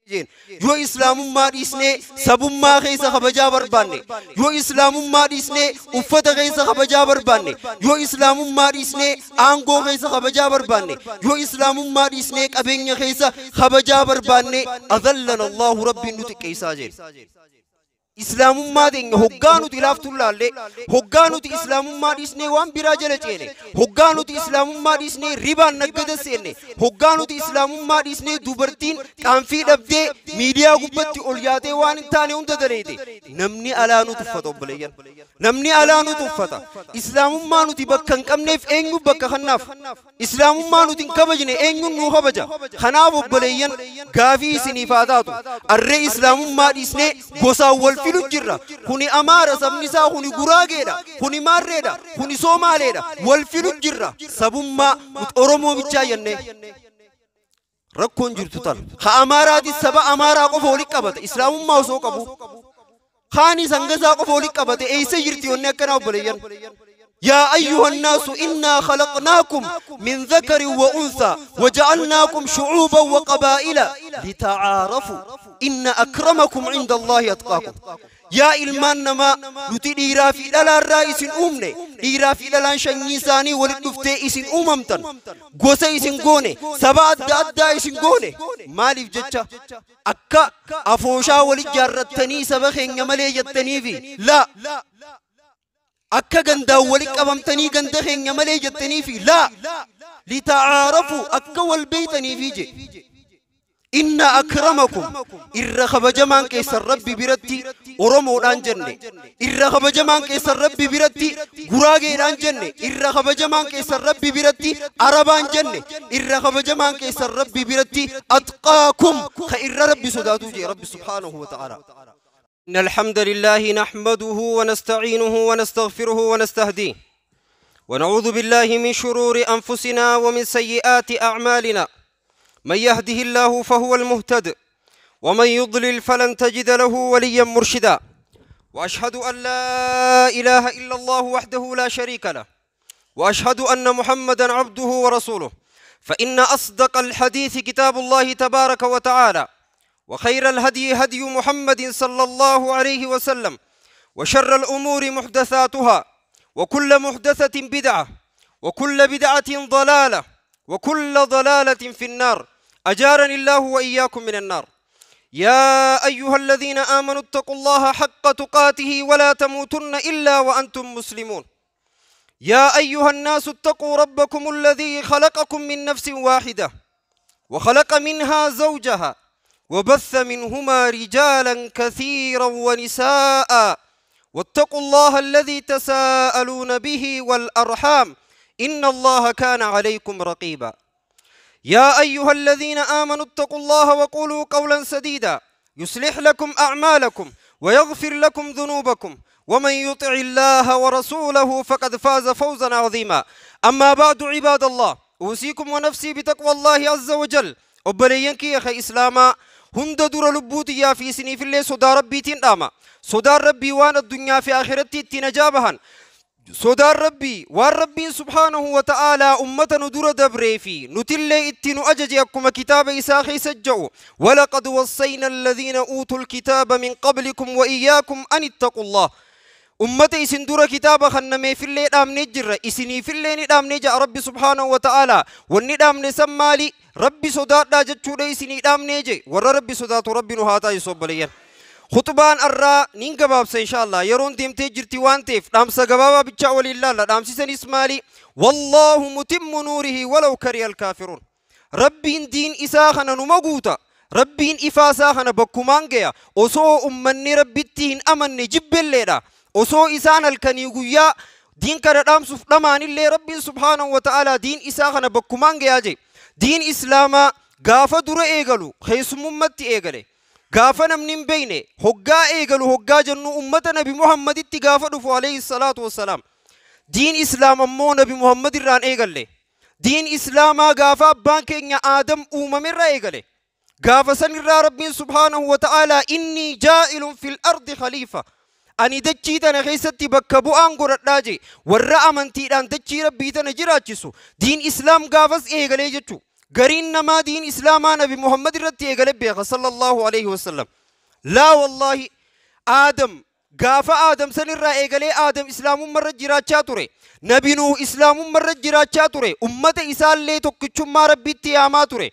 Yoo islaamummaa dhiisnee sabummaa keessa kabajaa barbaanne, yoo islaamummaa dhiisnee uffata keessa kabajaa barbaanne, yoo islaamummaa dhiisnee aangoo keessa kabajaa barbaanne, yoo islaamummaa dhiisnee qabeenya keessa kabajaa barbaanne, adallana Allahu, rabbiin nu xiqqeessaa jeen. Islaamummaa teenya hoggaa nuti laaftuun laalle, hoggaa nuti islaamummaa dhiisnee waan biraa jala ceene, hoggaa nuti islaamummaa dhiisnee ribaan naggada seenne, hoggaa nuti islaamummaa dhiisnee dubartiin qaanfii dhabdee miidiyaa gubbatti ol yaatee waan hin taane hunda daleete, namni alaa nu tuffata. Obboleeyyan, namni alaa nu tuffata. Islaamummaa nuti bakka hin qabneef eenyu bakka kannaaf? Islaamummaa nuti hin kabajne eenyuun nu kabaja? Kanaaf obboleeyyan, gaafii isiniif haa taatu. Arree islaamummaa dhiisnee gosaan wal filu jirra. Kuni Amaara sabni isaa, kuni Guraageedha, kuni Maarreedha, kuni Soomaaleedha, wal filu jirra. Sabummaa nuti Oromoo bichaa jennee rakkoon jirtu tan ha Amaaraatis saba Amaaraa qofa walitti qabata islaamummaa osoo qabu, kaanis hangasaa qofa walitti qabate. Eessa jirti wanni akkanaa obboleeyyan? يا أيها الناس إنا خلقناكم من ذكر وأنثى وجعلناكم شعوبا وقبائل لتعارفوا إن أكرمكم عند الله أتقاكم. Yaa ilmaan namaa, nuti dhiiraa fi dhalaarraa isin uumne. Dhiiraa fi dhalaan sanyii isaanii walitti dhuftee isin uumamtan. Gosa isin goone, saba adda addaa isin goone. Maaliif jecha? Akka afooshaa walit jaarrattanii saba keenya malee jettaniifi? Laa. Akka gandaan walit qabamtanii ganda keenya malee jettaniifi? Laa. Litacaarafuu, akka wal beeytaniifi je. Inna akramakum, irra kabajamaan keessan Rabbi biratti Oromoodhaan jenne, irra kabajamaan keessan Rabbi biratti Guraageedhaan jenne, irra kabajamaan keessan Rabbi biratti Arabaan jenne, irra kabajamaan keessan Rabbi biratti atqaakum, ka irra Rabbi sodaatu jee Rabbi subhaanahu wa ta'ala. إن الحمد لله نحمده ونستعينه ونستغفره ونستهديه، ونعوذ بالله من شرور أنفسنا ومن سيئات أعمالنا. من يهده الله فهو المهتد، ومن يضلل فلن تجد له وليا مرشدا. وأشهد أن لا إله إلا الله وحده لا شريك له، وأشهد أن محمدا عبده ورسوله. فإن أصدق الحديث كتاب الله تبارك وتعالى، وخير الهدي هدي محمد صلى الله عليه وسلم، وشر الأمور محدثاتها، وكل محدثة بدعة، وكل بدعة ضلالة، وكل ضلالة في النار، أجارني الله وإياكم من النار. يا أيها الذين آمنوا اتقوا الله حق تقاته ولا تموتن إلا وأنتم مسلمون. يا أيها الناس اتقوا ربكم الذي خلقكم من نفس واحدة، وخلق منها زوجها، وبث منهما رجالا كثيرا ونساء، واتقوا الله الذي تساءلون به والأرحام إن الله كان عليكم رقيبا. يا أيها الذين آمنوا اتقوا الله وقولوا قولا سديدا يصلح لكم أعمالكم ويغفر لكم ذنوبكم، ومن يطع الله ورسوله فقد فاز فوزا عظيما. أما بعد، عباد الله، أوصيكم ونفسي بتقوى الله عز وجل. Obboleeyyan kiyya ka islaamaa, hunda dura lubbuu tiyyaa fi isiniifillee sodaa Rabbiitiin dhaama. Sodaan Rabbii waan addunyaa fi akhiratti ittiin najaa bahan. Sodaan Rabbii waan Rabbiin subhaanahu wa ta'aalaa ummata nu dura dabree fi nutillee itti nu ajaje, akkuma kitaaba isaa keessa jedhu: ولقد وصينا الذين أوتوا الكتاب من قبلكم وإياكم أن اتقوا الله. Ummata isin dura kitaaba kennameefillee dhaamnee jirra, isiniifillee ni dhaamnee ja'a Rabbi subhaanahu wa ta'aalaa. Wanni dhaamne san maali? Rabbi sodaadhaa jechuudha isinii dhaamnee je. Warra Rabbi sodaatu Rabbi nu haa taasisu. Obboleeyyan, Khutbaan arraa nin gabaabsa inshallah, yeroon deemtee jirti waan ta'eef dhaamsa gabaabaa bichaa waliin laalla. Dhaamsisanis maali? والله متم نوره ولو كره الكافرون. Rabbiin diin isaa kana numa guuta. Rabbiin ifaa isaa kana bakkumaan gaya, osoo ummanni Rabbitti hin amanne jibbelleedha. Osoo isaan halkanii guyyaa diin kana dhaamsuuf dhamaanillee, Rabbiin subhaanahu wa ta'aalaa diin isaa kana bakkumaan gayaa je. Diin islaamaa gaafa dura eegalu keessummatti eegale. Gaafa namni hin beeyne hoggaa eegalu, hoggaa jennu ummata Nabi Muhammaditti gaafa dhufu alayhi salaatu wassalaam. Diin islaam ammoo Nabi Muhammad irraan eegalle. Diin islaamaa gaafa abbaan keenya Aadam uumamerraa eegale. Gaafa sanirraa Rabbiin subhaanahu wa ta'aalaa إني جاعل في الأرض خليفة, ani dachii tana keessatti bakka bu'aan godhadhaa je, warra amantiidhaan dachii Rabbii tana jiraachisu. Diin islaam gaafas eegalee jechu. Gariin namaa diin islaamaa Nabi Muhammad irratti eegale beeka sallallahu alaihi wasallam. Laa wallaahi, Aadam gaafa Aadam sanirraa eegalee Aadam islaamummaa irra jiraachaa ture. Nabi Nuuh islaamummaa irra jiraachaa ture. Ummata isaallee tokkichummaa Rabbitti yaamaa ture.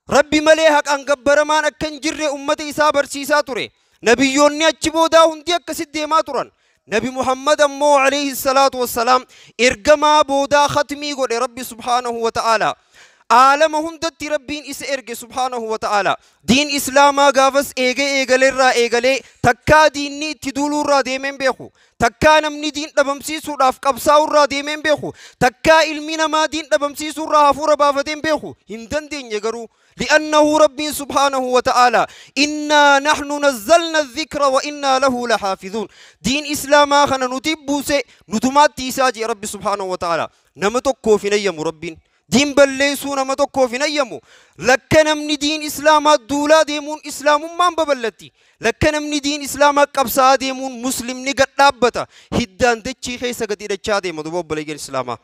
Rabbi malee haqaan gabbaramaan akka hin jirre ummata isaa barsiisaa ture. Nabiyyoonni achi boodaa hundi akkasitti deemaa turan. Nabi Muhammad ammoo alayhi salaatu wassalaam ergamaa boodaa khatmii godhe Rabbi subhaanahu wa ta'ala. Aalama hundatti Rabbiin isa erge subhaanahu wa ta'ala. Diin islaamaa gaafas eegee eegaleerraa eegalee takkaa diinni itti duuluurraa deemeen beeku. Takkaa namni diin dhabamsiisuudhaaf qabsaa'urraa deemeen beeku. Takkaa ilmi namaa diin dhabamsiisuurraa hafuura baafateen beeku. Hin dandeenye garuu. لأنه ربي سبحانه وتعالى إنا نحن نزلنا الذكر وإنا له لحافظون. دين إسلاما خنا نتبوسي نتماتي ساجي ربي سبحانه وتعالى. نمتكو في نيم ربي دين بليسو نمتكو في نيمو. لكنمني دين إسلاما دولا ديمون إسلام من ببلتي. لكنمني دين إسلاما قبسا ديمون مسلم نقد لابتا هدان دتشي خيسا قد إلى ديمو دبوب بلغين إسلاما.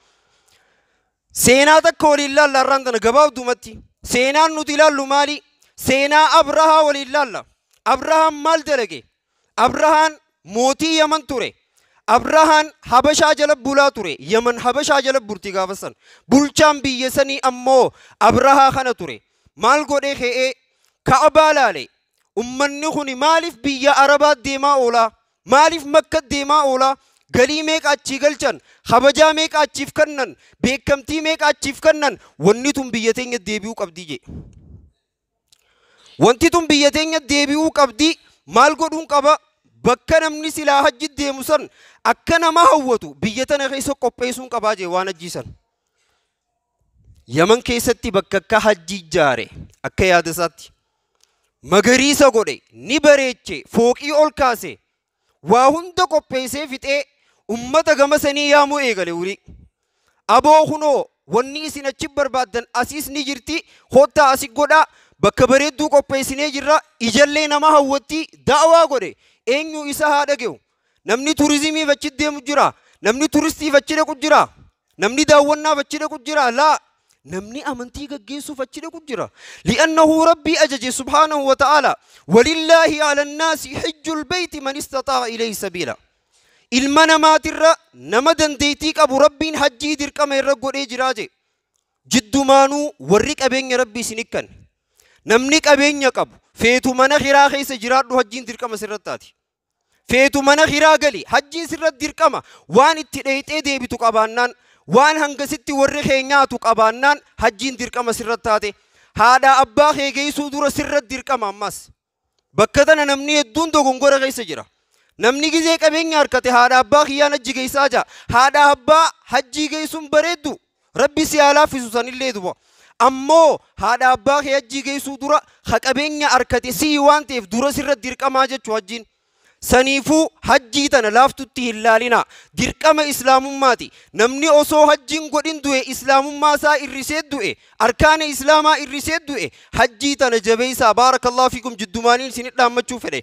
سينا تكولي الله لراندنا قباب دومتي. Seenaan nuti ilaallu maali? Seenaa Abrahaa waliin ilaalla. Abrahaan maal dalage? Abrahaan mootii Yaman ture. Abrahaan Habashaa jala bulaa ture. Yaman Habashaa jala bulti gaafa san. Bulchaan biyya sanii ammoo Abrahaa kana ture. Maal godhee ka'ee Ka'abaa laale. Ummanni kuni maaliif biyya Arabaa deemaa oolaa? Maaliif Makka deemaa oolaa? Galii meeqa achii galchan, kabajaa meeqa achiif kennan, beekamtii meeqa achiif kennan, wanni tun biyya teenya deebi'uu qabdi jee. Wanti tun biyya teenya deebi'uu qabdi maal godhuun qaba? Bakka namni silaa hajji deemu san akka nama hawwatu biyya tana keessa qopheessuun qabaa jee waan hajjii san. Yaman keessatti bakka akka hajji ijaare akka yaada isaatti magariisa godhe ni bareeche fooqii ol kaase waa hunda qopheessee fixee ummata gama sanii yaamuu eegale wuri. Aboo kunoo wanni isin achi barbaaddan asiis ni jirti kottaa asi godhaa bakka bareedduu qopheessinee jirra ijallee nama hawwatti da'awaa godhe eenyu isa haa dhage'u. Namni turizimiif achi deemu jira, namni turistiif achi dhaqu jira, namni daawwannaaf achi dhaqu jira. Laa, namni amantii gaggeessuuf achi dhaqu jira. Li'annahu Rabbii ajaje subhaanahu wa ta'ala walillaahi ala annaasi hijjul beeyti man istataa'a ilayhi sabiila. Ilma namaatirra nama dandeettii qabu Rabbiin hajjii dirqama irra godhee jiraa jee. Jiddumaanuu warri qabeenya Rabbii isin hiikkan. Namni qabeenya qabu feetu mana hiraa keessa jiraadhu hajjiin dirqama sirratti taati. Feetu mana hiraa gali hajjiin sirratti dirqama waan itti dheeyxee deebitu qabaannaan waan hangasitti warri kee nyaatu qabaannaan hajjiin dirqama sirratti taate. Haadha abbaa kee geessuu dura sirratti dirqama ammas. Bakka tana namni hedduun dogongora keessa jira. Namni gizee qabeenya harkate haadha abbaa kiyyaan hajji geessaa jira. Haadha abbaa hajjii geessuun bareeddu Rabbi si haa laaffisu sanillee duba. Ammoo haadha abbaa kee hajjii geessuu dura ha qabeenya harkate sii waan ta'eef dura sirratti dirqamaa jechuu hajjiin. Saniifuu hajjii tana laaftutti hin laalina. Dirqama islaamummaati. Namni osoo hajjiin godhin du'e islaamummaa isaa irrisee du'e arkaana islaamaa irrisee du'e hajjii tana jabeessaa. Baarakallahu fiikum jiddumaaniin isin dhaammachuu fedhe.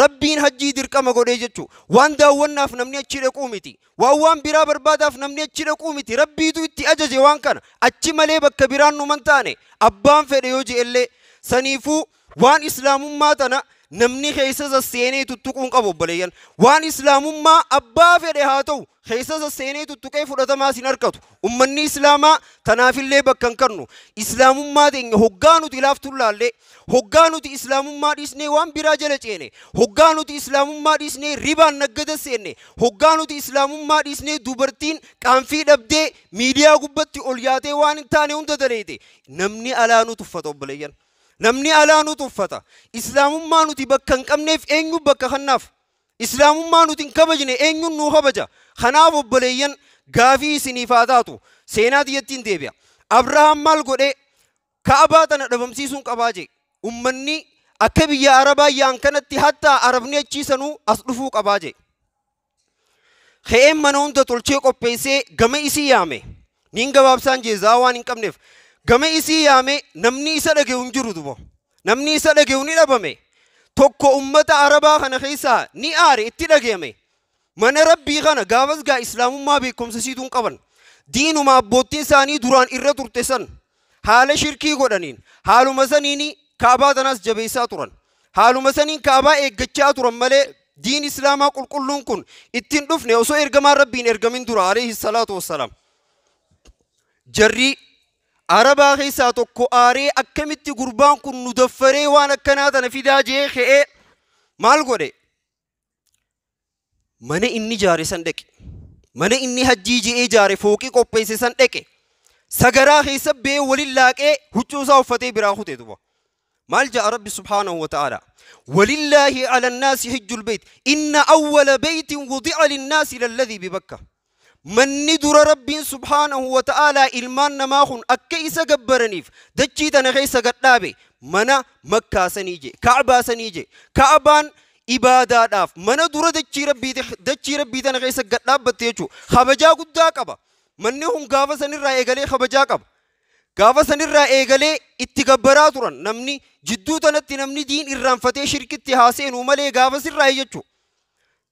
Rabbiin hajjii dirqama godhee jechuu waan daawwannaaf namni achi dhaquu miti. Waan biraa barbaadaaf namni achi dhaquu miti. Rabbiitu itti ajaje waan kana. Achi malee bakka biraan numan taane abbaan fedhe yoo je'ellee. Saniifuu waan islaamummaa tana namni keessa sasseenee tuttuquun qabu obboleeyyan. Waan islaamummaa abbaa fedhe haa ta'u keessa sasseenee tuttuqee fudhatamaa sin harkatu. Ummanni islaamaa tanaafillee bakka hin kennu. Islaamummaa teenya hoggaa nuti laaftuun laallee, hoggaa nuti islaamummaa dhiisnee waan biraa jala ceene, hoggaa nuti islaamummaa dhiisnee ribaan naggada seenne, hoggaa nuti islaamummaa dhiisnee dubartiin qaanfii dhabdee miidiyaa gubbatti ol yaatee waan hin taane hunda daleete namni alaa nu tuffata obboleeyyan. Namni alaa nu tuffata. Islaamummaa nuti bakka hin qabneef eenyu bakka kannaaf? Islaamummaa nuti hin kabajne eenyuun nu kabaja? Kanaaf obboleeyyan gaafii isiniif haa taatu. Seenaa tiyyattiin deebi'a. Abrahaam maal godhee Ka'abaa tana dhabamsiisuun qabaa jee. Ummanni akka biyya Arabaa yaa'an kanatti hattaa Arabni achiisanuu as dhufuu qabaa jee. Ka'een mana hunda tolchee qopheessee gama isii yaame. Niin gabaabsaan jee zaa waan hin qabneef. Gama isii yaame namni isa dhage'u hin jiru duba. Namni isa dhage'u ni dhabame. Tokko ummata Arabaa kana keessaa ni aare itti dhage'ame. Mana Rabbii kana gaafas gaa islaamummaa beekumsa siituun qaban. Diinuma abboottiin isaanii duraan irra turte san. Haala shirkii godhaniin haaluma saniin Kaabaa tanaas jabeessaa turan. Haaluma saniin Kaabaa eeggachaa turan malee diin Islaamaa qulqulluun kun ittiin dhufne osoo ergamaan Rabbiin ergamin dura alayhi salaatu wassalaam. Jarri Arabaa keessaa tokko aaree akkamitti gurbaan kun nu daffaree waan akkanaa tana fidaa jee ka'ee maal godhe? Mana inni jaare san dhaqe. Mana inni hajjii je'ee jaare fooqii qopheesse san dhaqe. Sagaraa keessa bee waliin laaqee huccuu isaa uffatee biraa kute duba. Maal ja'a Rabbi subhaanahu wa ta'ala? Walillaahi ala nnaasi hijjul beyt inna awwala beytin wudi'a linnaasi lalladhii bibakka. Manni dura Rabbiin subhaanahu wa ta'ala ilmaan namaa kun akka isa gabbaraniif dachii tana keessa gadhaabe mana Makkaa sanii je, Ka'baa sanii je. Ka'baan ibaadaadhaaf mana dura dachii Rabbii tana keessa gadhaabbatte jechuudha. Kabajaa guddaa qaba. Manni kun gaafa sanirraa eegalee kabajaa qaba. Gaafa sanirraa eegalee itti gabbaraa turan namni jidduu tanatti namni diin irraanfatee shirkitti haa seenuu malee gaafa sirraa jechuudha.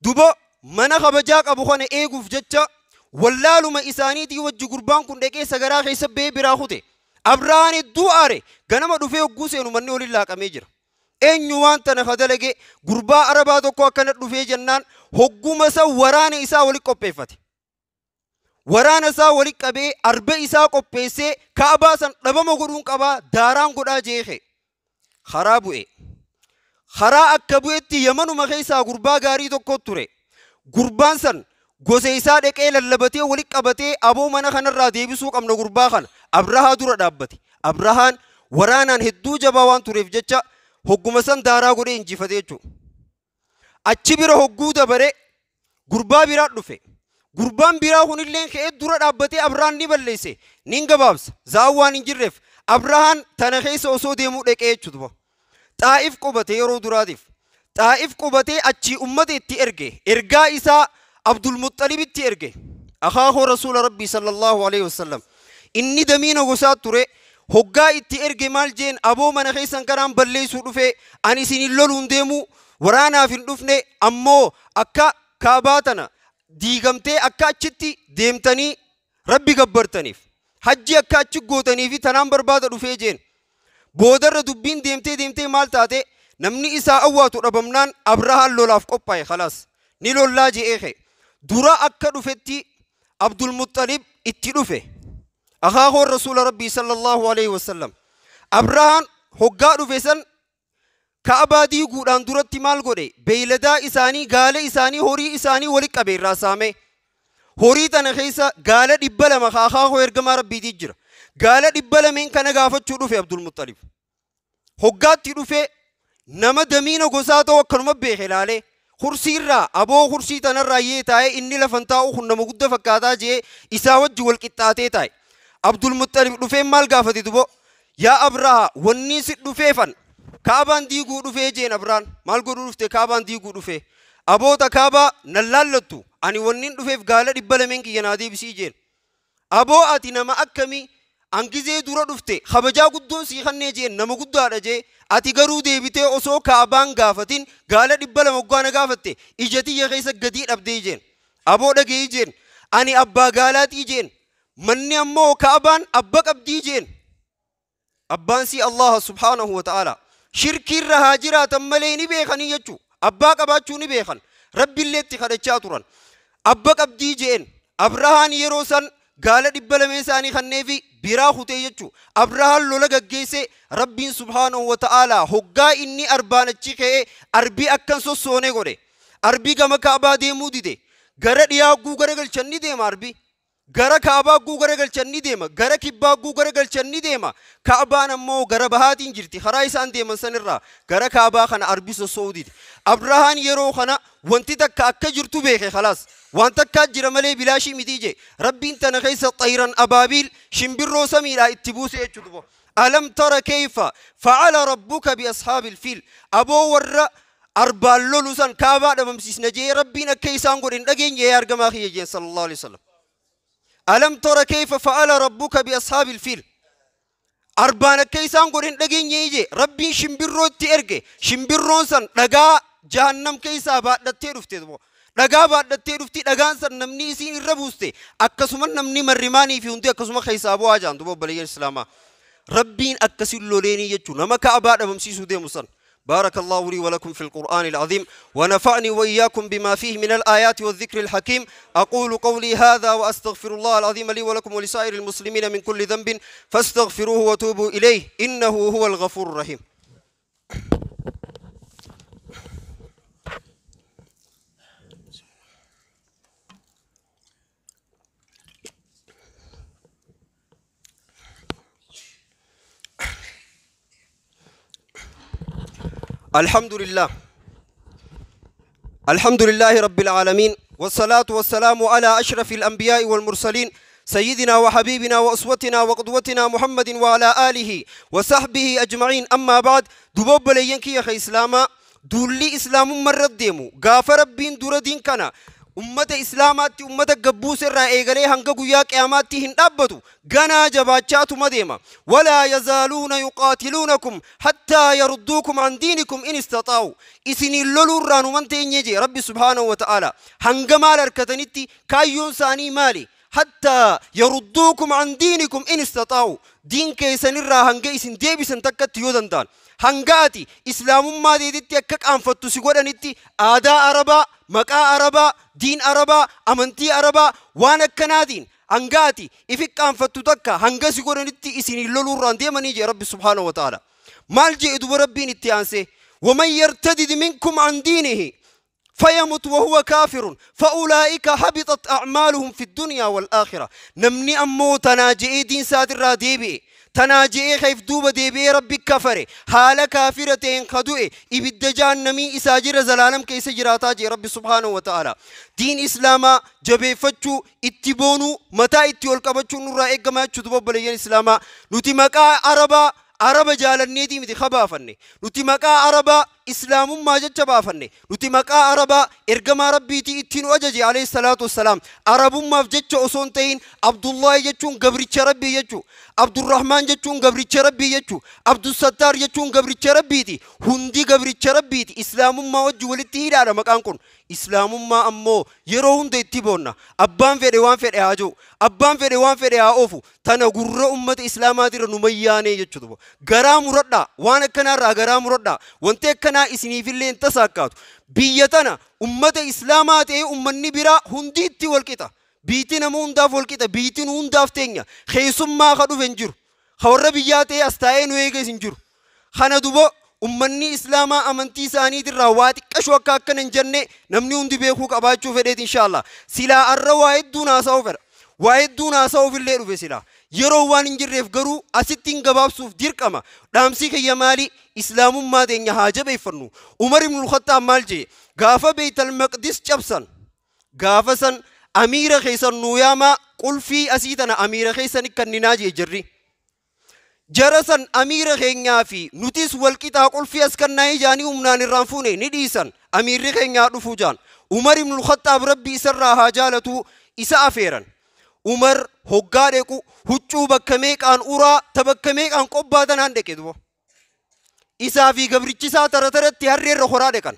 Duba mana kabajaa qabu kana eeguuf jecha wallaaluma isaaniitii wajji gurbaan kun dhaqee sagaraa keessa bee biraa kute. Abrahaan hedduu aare ganama dhufee hogguu seenu manni waliin laaqamee jira. Eenyu waan tana ka dalage gurbaa Arabaa tokko akkana dhufee jennaan hogguma isa waraana isaa walitti qopheeffate. Waraana isaa walitti qabee arba isaa qopheessee Kaabaa san dhabama godhuun qabaa daaraan godhaa jeeqe. Karaa bu'e. Karaa akka bu'etti Yamanuma keessaa gurbaa gaarii tokko ture. Gurbaan san gosa isaa dhaqee lallabatee walitti qabatee aboo mana kanarraa deebisuu qabna gurbaa kana. Abrahaa dura dhaabbate. Abrahaan waraanaan hedduu jabaa waan tureef jecha hogguma san daaraa godhee injifate jechuudha. Achi bira hogguu dabare gurbaa biraa dhufe. Gurbaan biraa kunillee ka'ee dura dhaabbatee Abrahaan ni balleesse. Ni gabaabsa. Za'aan waan hin jirreef Abrahaan tana keessa osoo deemuu dhaqee jechuudha. Xaa'if qubate yeroo duraatiif. Xaa'if qubatee achii ummata itti erge. Ergaa isaa Abdulmuxxalibitti erge. Akaakoo Rasuula Rabbii sallallahu alaihi wasallam. Inni damiina gosaa ture. Hoggaa itti erge maal jeen aboo mana keessan karaan balleessuu dhufe ani isin hin loluun deemu waraanaaf hin dhufne ammoo akka Kaabaa tana diigamtee akka achitti deemtanii Rabbi gabbartaniif hajji akka achi gootanii fi tanaan barbaada dhufee jeen. Boodarra dubbiin deemtee deemtee maal taate namni isaa awwaatu dhabamnaan Abrahaan lolaaf qophaa'e khalaas ni lollaa je'ee ka'e. Dura akka dhufetti Abdulmuxxalib itti dhufe. Akaakoon Rasuula Rabbii sallallahu alaihi wasallam. Abrahaan hoggaa dhufe san Ka'abaa diiguudhaan duratti maal godhe? Beeyladaa isaanii, gaala isaanii, horii isaanii walitti qabe irraa saame. Horii tana keessa gaala 200 akaakoo ergamaa Rabbiitii jira. Gaala 200 kana gaafachuu dhufe Abdulmuxxalib. Hoggaatti dhufe nama damiina gosaa ta'u akkanuma beeke ilaalee. Kursiirraa aboo kursii tanarraa yee taa'ee inni lafan taa'u kun nama guddaa fakkaataa jee isaa wajji wal qixxaatee taa'e. Abdulmuxxalib dhufee maal gaafate dubo? Yaa Abrahaa wanni si dhufeefan Kaabaan diiguu dhufee jeen Abrahaan maal godhuu dhufte Kaabaan diiguu dhufee. Aboota Kaabaa nan laallattu ani wanni dhufeef gaala 200 kiyya naa deebisii jeen. Aboo ati nama akkamii angizee dura dhufte kabajaa guddoon sii kannee jeen nama guddaadha jee ati garuu deebitee osoo Kaabaan gaafatin gaala 200 hoggaa na gaafatte ija tiyya keessa gadii dhabdee jeen. Aboo dhagee jeen ani abbaa gaalaatii jeen manni ammoo Kaabaan abba qabdii jeen. Abbaan sii Allah subhaanahu wa ta'ala. Shirkiirra haa jiraatan malee ni beekanii jechuu. Abbaa qabaachuu ni beekan. Rabbiillee itti kadhachaa turan. Abba qabdii jeen. Abrahaan yeroo san gaala 200 isaanii kanneefi biraa kutee jechuu. Abrahaan lola gaggeesse Rabbiin subhaanahu wa ta'ala hoggaa inni arbaan achi ka'ee arbii akkan sossoonee godhe. Arbii gama Kaabaa deemuu dide. Gara dhiyaa hogguu gara galchan ni deema arbii. Gara Kaabaa hogguu gara galchan ni deema. Gara kibbaa hogguu gara galchan ni deema. Kaabaan ammoo gara bahaatiin jirti. Karaa isaan deeman sanirraa gara Kaabaa kana arbi sossoo'uu dide. Abrahaan yeroo kana wanti takka akka jirtu beeke khalaas. Waan takkaa jira malee bilaashii mitii jee. Rabbiin tana keessa xayran abaabiil shimbirroo samiidhaa itti buuse jechuudha. Alam tara kayfa fa'ala rabbuka bi ashaabil fiil. Aboo warra arbaan lolu san Kaabaa dhabamsiisna jee Rabbiin akka isaan godhe hin dhageenye yaa ergamaa kiyya jeen sallallahu alaihi wasallam. Alam tara kayfa fa'ala rabbuka bi ashaabil fiil. Arbaan akka isaan godhe hin dhageenye jee Rabbiin shimbirroo itti erge. Shimbirroon san dhagaa jahannam keessaa baadhattee dhufte. Dhagaa baadhattee dhufti dhagaan san namni isiin irra buuste akkasuma namni marrimaanii fi hundi akkasuma keessaa bu'aa jaan duba obboleeyyan Islaamaa. Rabbiin akkasin loleenii jechuu nama Ka'abaa dhabamsiisuu deemu san. بارك الله لي ولكم في القرآن العظيم ونفعني وإياكم بما فيه من الآيات والذكر الحكيم. أقول قولي هذا وأستغفر الله العظيم لي ولكم ولسائر المسلمين من كل ذنب فاستغفروه وتوبوا إليه إنه هو الغفور الرحيم. الحمد لله، الحمد لله رب العالمين، والصلاة والسلام على أشرف الأنبياء والمرسلين سيدنا وحبيبنا وأسوتنا وقدوتنا محمد وعلى آله وصحبه أجمعين. أما بعد، دبوب لينكي يا أخي إسلاما دولي إسلام مرد ديمو غافر ربين دور دين كنا ummata islaamaatti ummata gabbuus irraa eegalee hanga guyyaa qiyaamaatti hin dhaabbatu ganaa jabaachaatuma deema. Walaa yazaaluuna yuqaatiluunakum hattaa yarudduukum an diinikum in istataa'u. Isiniin loluurraa numan teenye jee Rabbi subhaanahu wa ta'aala. Hanga maal harkatanitti kaayyoon isaanii maali? Hattaa yarudduukum an diinikum in istataa'u. Diin keessanirraa hanga isin deebisan takkatti yoo danda'an. Hanga ati islaamummaa deetitti akka qaanfattu si godhanitti aadaa Arabaa, maqaa Arabaa, diin Arabaa, amantii Arabaa waan akkanaatiin hanga ati ifi qaanfattu takka hanga si godhanitti isiniin loluurraan deemanii jee Rabbi subhaanahu wa ta'aala. Maal jee duba Rabbiin itti aansee? ومن يرتدد منكم عن دينه فيمت وهو كافر فأولئك هبطت أعمالهم في الدنيا والآخرة. نمني أمو تناجئ دين ساتر ديبي تناجئ خيف دوب ديبي ربي كفر حال كافرتين خدوئ إبد جهنمي إساجر زلالم كيس جراتاجي ربي سبحانه وتعالى. دين إسلاما جبه فتشو اتبونو متى اتيول كبتشو نورا إقما تشدبو بليين إسلاما نتمكا عربا عرب jaalanneetii miti kabaafanne nuti maqaa arabaa islaamummaa jecha baafanne nuti maqaa arabaa ergamaa rabbiitii ittiin nu ajaje alayhi salaatu wassalaam. Arabummaaf jecha osoo hin ta'in Abdullaahi jechuun gabricha rabbii jechuu, Abdurrahmaan jechuun gabricha rabbii jechuu, Abdussattaar jechuun gabricha rabbiiti. Hundi gabricha rabbiiti. Islaamummaa wajji walitti hidhaadha maqaan kun. Islaamummaa ammoo yeroo hunda itti boonna. Abbaan fedhe waan fedhe haa jiru, abbaan fedhe waan fedhe haa oofu. Tana gurra ummata islaamaatirra nu mayyaanee jechuudha. Garaa muradhaa, waan akkanaarraa garaa muradhaa. Wanti akkanaa isiniifillee hin tasaakkaatu. Biyya tana ummata islaamaa ta'ee ummanni biraa hundi itti walqixa. Biitti nama hundaaf walqixa, biitti nu hundaaf teenya. Keessummaa ka dhufe hin jiru. Ka warra biyyaa ta'ee as taa'ee nu eeges hin jiru. Kana duba ummanni islaamaa amantii isaaniitirraa waa xiqqashoo akka akkana hin jenne namni hundi beekuu qabaachuu fedheeti inshaallah. Silaa arra waa hedduun haasa'uu fedha. Waa hedduun haasa'uuf illee dhufe silaa. Yeroo waan hin jirreef garuu asitti hin gabaabsuuf dirqama. Dhaamsi kiyya maali? Islaamummaa teenya haa jabeeffannu. Umar ibn Khattaab maal jee? Gaafa Beeytal Maqdis cabsan gaafa san amiira keessan nuu yaamaa qulfii asii tana amiira keessan kenninaa jee jirri. Jara san amiira keenyaa fi nutis walqixaa qulfii as kannaa ijaanii humnaan irraan fuune ni dhiisan. Amiirri keenyaa dhufuu jaan. Umar ibn Khattaab Rabbi isarraa haa jaalatu isa afeeran. Umar hoggaa dhequ huccuu bakka meeqaan uraa ta bakka meeqaan qobbaa tanaan dheqe duba. Isaa fi gabrichisaa tara taratti harreerra horaa dheqan.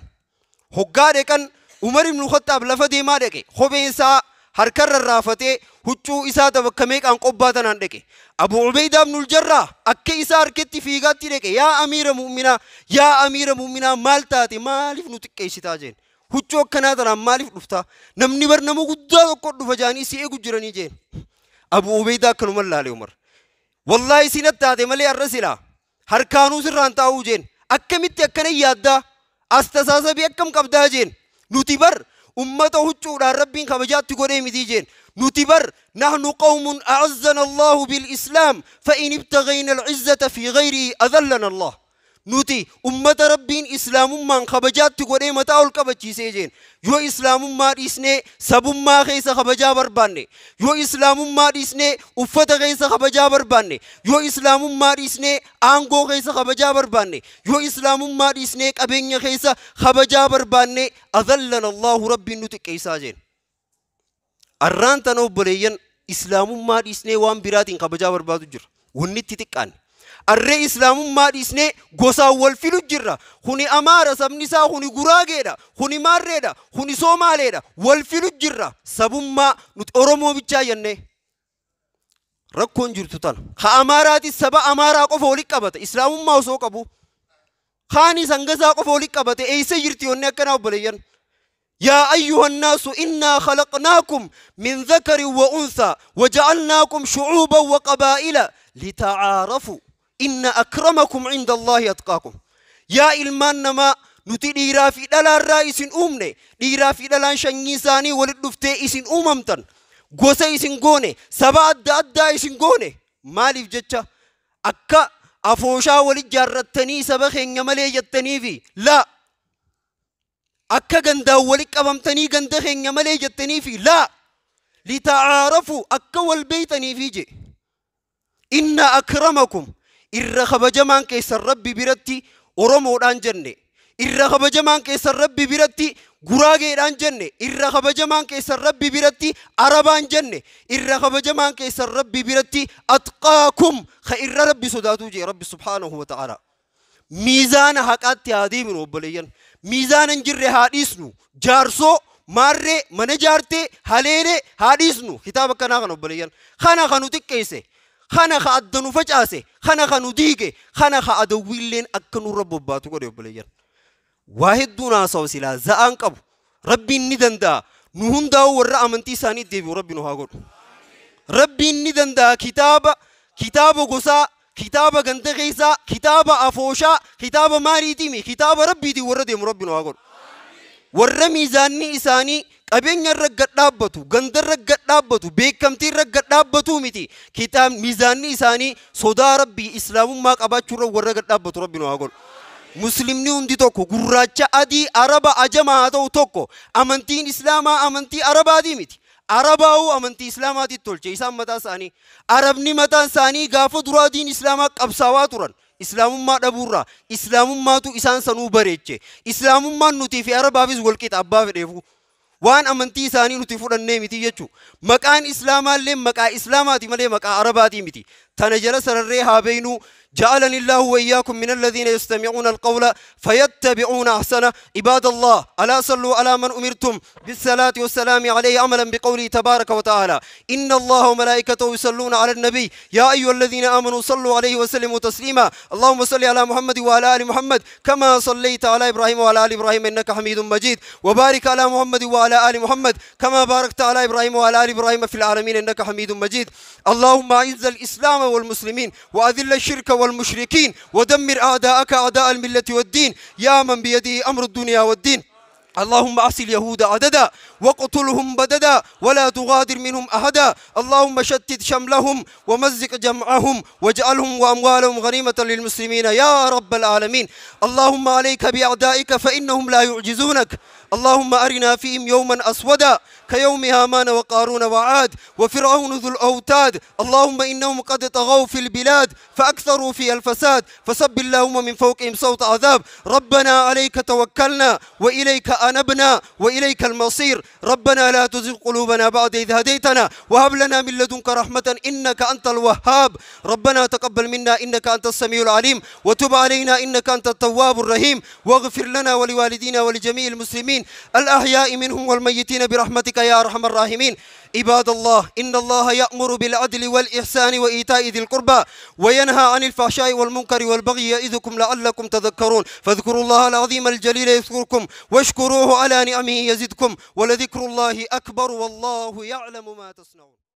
Hoggaa dheqan Umar ibn Khattaab lafa deemaa dheqe. Kopheen isaa harkarra raafatee huccuu isaa ta bakka meeqaan qobbaa tanaan dheqe. Abu Ubeydaa ibnul Jarraa akka isaa harkatti fiigaatti dheqe. Yaa amiira mu'minaa, yaa amiira mu'minaa maal taate maaliif nu xiqqeessitaa jeen. Huccuu akkanaa tanaan maaliif dhuftaa? Namni bar nama guddaa tokko dhufa jaanii si eegu jiranii jeen. Abu Ubeydaa akkanuma laale Umar. Wallaahi sinatti taate malee har'a silaa harkaanuu sirraan taa'uu jeen. Akkamitti akkana yaaddaa? As tasaasabii akkam qabdaa jeen. Nuti bar ummata huccuudhaan Rabbiin kabajaatti godhee miti jeen. Nuti bar nahnu qawmun a'azzana Allahu bil Islaam fa in ibtaghayna al-izzata fi ghayrihi adallana Allah. Nuti ummata Rabbiin islaamummaan kabajaatti godhee mataa ol qabachiisee jeen. Yoo islaamummaa dhiisnee sabummaa keessa kabajaa barbaanne, yoo islaamummaa dhiisnee uffata keessa kabajaa barbaanne, yoo islaamummaa dhiisnee aangoo keessa kabajaa barbaanne, yoo islaamummaa dhiisnee qabeenya keessa kabajaa barbaanne adallana Allahu Rabbiin nu xiqqeessaa jeen. Arraan tana obboleeyyan islaamummaa dhiisnee waan biraatiin kabajaa barbaadu jira. Wanni itti xiqqaanne. Arree islaamummaa dhiisnee gosaan wal filu jirra. Kuni Amaara sabni isaa, kuni Guraageedha, kuni Maarreedha, kuni Somaaleedha. Wal filu jirra. Sabummaa nuti Oromoo bichaa jennee. Rakkoon jirtu tana. Ka Amaaraatis saba Amaaraa qofa walitti qabata. Islaamummaa osoo qabu. Kaanis hangasaa qofa walitti qabate. Eessa jirti yoonni akkanaa obboleeyyan? يا أيها الناس إنا خلقناكم من ذكر وأنثى وجعلناكم شعوبا وقبائل لتعارفوا إن أكرمكم عند الله أتقاكم. يا إلمان نما nuti dhiiraa fi dhalaarraa isin uumne, dhiiraa fi dhalaan sanyii isaanii walitti dhuftee isin uumamtan, gosa isin goone, saba adda addaa isin goone. Maaliif jecha akka afooshaa walit jaarrattanii saba keenya malee jettaniifi laa, akka gandaan walit qabamtanii ganda keenya malee jettaniifi laa, litacaarafu akka wal beeytaniifi je. Inna akramakum irra kabajamaan keessan Rabbi biratti Oromoodhaan jenne, irra kabajamaan keessan Rabbi biratti Guraageedhaan jenne, irra kabajamaan keessan Rabbi biratti Arabaan jenne, irra kabajamaan keessan Rabbi biratti atqaakum ka irra Rabbi sodaatuu jee Rabbi subhaanahu wa ta'ala. Miizaana haqaatti haa deeminu obboleeyyan. Miizaana hin jirre haa dhiisnu. Jaarsoo maarree mana jaartee haleelee haa dhiisnu. Kitaaba akkanaa kana obboleeyyan. Kana ka nu xiqqeesse, kana ka adda nu facaase, kana ka nu diige, kana ka adawwiilleen akka nurra bobbaatu godhe obboleeyyan. Waa hedduun haasawu silaa za'aan qabu. Rabbiin ni danda'a. Nu hundaa'u warra amantii isaanii deebi'u Rabbi nu haa godhu. Rabbiin ni danda'a. Kitaaba gosaa, kitaaba ganda keessaa, kitaaba afooshaa, kitaaba maaliitiimi, kitaaba Rabbiitiin warra deemu Rabbi nu haa godhu. Warra miizaanni isaanii qabeenya irra gad dhaabbatu, ganda irra gad dhaabbatu, beekamtii irra gad dhaabbatu miti. Kitaab miizaanni isaanii sodaa Rabbii islaamummaa qabaachuu irra warra gad dhaabbatu Rabbi nu haa godhu. Muslimni hundi tokko gurraacha adii Araba ajamaa haa ta'u tokko, amantiin islaamaa amantii Arabaatii miti. Arabaa'uu amantii islaamaatitti tolche isaan mataa isaanii. Arabni mataan isaanii gaafa duraa diin islaamaa qabsaawaa turan. Islaamummaa dhabuurraa islaamummaatu isaan sanuu bareeche. Islaamummaan nutii fi Arabaafis walqixa abbaa fedheefu. Waan amantii isaanii nuti fudhannee miti jechuu. Maqaan islaamaallee maqaa islaamaati malee maqaa Arabaatii miti. Tana jala sararree haa beeynu. جعلني الله وإياكم من الذين يستمعون القول فيتبعون أحسنه. عباد الله، ألا صلوا على من أمرتم بالصلاة والسلام عليه عملا بقوله تبارك وتعالى: إن الله وملائكته يصلون على النبي يا أيها الذين آمنوا صلوا عليه وسلموا تسليما. اللهم صل على محمد وعلى آل محمد كما صليت على إبراهيم وعلى آل إبراهيم إنك حميد مجيد، وبارك على محمد وعلى آل محمد كما باركت على إبراهيم وعلى آل إبراهيم في العالمين إنك حميد مجيد. اللهم أعز الإسلام والمسلمين وأذل الشرك والمشركين ودمر أعداءك أعداء الملة والدين يا من بيده أمر الدنيا والدين. اللهم أحص اليهود عددا واقتلهم بددا ولا تغادر منهم أحدا. اللهم شتت شملهم ومزق جمعهم واجعلهم وأموالهم غنيمة للمسلمين يا رب العالمين. اللهم عليك بأعدائك فإنهم لا يعجزونك. اللهم أرنا فيهم يوما أسودا كيوم هامان وقارون وعاد وفرعون ذو الأوتاد. اللهم إنهم قد طغوا في البلاد فأكثروا فيها الفساد، فصب اللهم من فوقهم صوت عذاب. ربنا عليك توكلنا وإليك أنبنا وإليك المصير. ربنا لا تزغ قلوبنا بعد إذ هديتنا وهب لنا من لدنك رحمة إنك أنت الوهاب. ربنا تقبل منا إنك أنت السميع العليم وتب علينا إنك أنت التواب الرحيم، واغفر لنا ولوالدينا ولجميع المسلمين الأحياء منهم والميتين برحمتك يا أرحم الراحمين. عباد الله، إن الله يأمر بالعدل والإحسان وإيتاء ذي القربى وينهى عن الفحشاء والمنكر والبغي يعظكم لعلكم تذكرون. فاذكروا الله العظيم الجليل يذكركم واشكروه على نعمه يزدكم، ولذكر الله أكبر والله يعلم ما تصنعون.